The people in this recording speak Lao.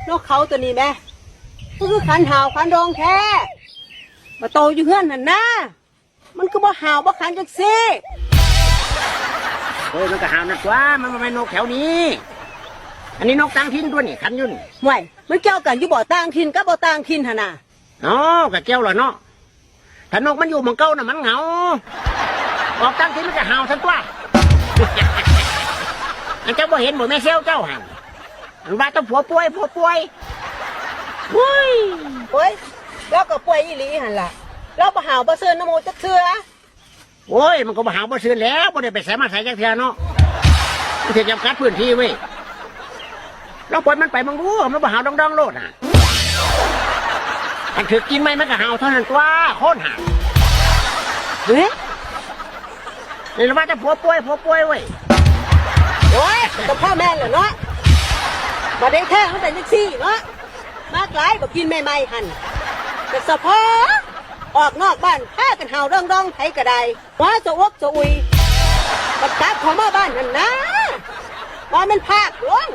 ນົກເຂົາໂຕນີ້ແມ ຄືຂັນຫາວຂັນດອງແທ້ ມາໂຕຢູ່ເຮືອນຫັ້ນນາ ມັນຄືບໍ່ຫາວບໍ່ຂັນຈັກຊີ້? ໂອ້ຍ ມັນກໍຫາວນັ້ນຕົວະ ມັນບໍ່ແມ່ນນົກແຖວນີ້ ອັນນີ້ນົກຕ່າງຖິ່ນຕົວະນີ້ ຂັນຢູ່ນີ້. ຫ້ວຍ ມັນກ່ຽວກັນຢູ່ບໍ່ ຕ່າງຖິ່ນກັບບໍ່ຕ່າງຖິ່ນຫັ້ນນະ? ເນາະ ກໍກ່ຽວແລ້ວເນາະ ຖ້ານົກມັນຢູ່ໝ່ອງເກົ່ານະມັນເຫງົາ ອອກຕ່າງຖິ່ນມັນກໍຫາວຊັ້ນຕົວະ. ອັນເຈົ້າບໍ່ເຫັນບໍ່ແມ່ແຊວເຈົ້າຫັ້ນ ມັນວ່າແຕ່ຜົວປ່ວຍ ຜົວປ່ວຍ ໂອ້ຍ ໂອ້ຍ ລາວກໍປ່ວຍອີ່ຫຼີຫັ້ນລະ ລາວບໍ່ຫາວບໍ່ຊືນນຳໝູ່ຈັກເທື່ອ. ໂອ້ຍ ມັນກໍບໍ່ຫາວບໍ່ຊືນແລ້ວ ບໍ່ໄດ້ໄປໃສມາໃສຈັກເທື່ອເນາະ ມັນຖືກຈຳກັດພື້ນທີ່ເວີຍ. ລອງປ່ອຍມັນໄປເບິ່ງດູ ມັນບໍ່ຫາວດອງໆໂລດນະ ຄັນຖືກກິນໃໝ່ມັນກໍຫາວເທົ່ານັ້ນຕົວະ ຄົນຫັ້ນ. ເຮີ້ຍ ນີ້ລະວ່າແຕ່ຜົວປ່ວຍ ຜົວປ່ວຍເວີຍ. ໂອ້ຍ ກໍພໍແມ່ນແລ້ວເນາະ ບັດໃດແທ້ມັນເປັນຈັ່ງຊີ້ເນາະ ມາກຫຼາຍ ບໍ່ກິນໃໝ່ໆຫັ້ນ ກໍສະເພາະອອກນອກບ້ານ ພາກັນຫາວດອງໆ ໃຜກໍໄດ້ ຫົວສະອົກສະອຸຍ ບັດກັບເຂົ້າມາບ້ານຫັ້ນນາ ວ່າແມ່ນພາກຫຼວງ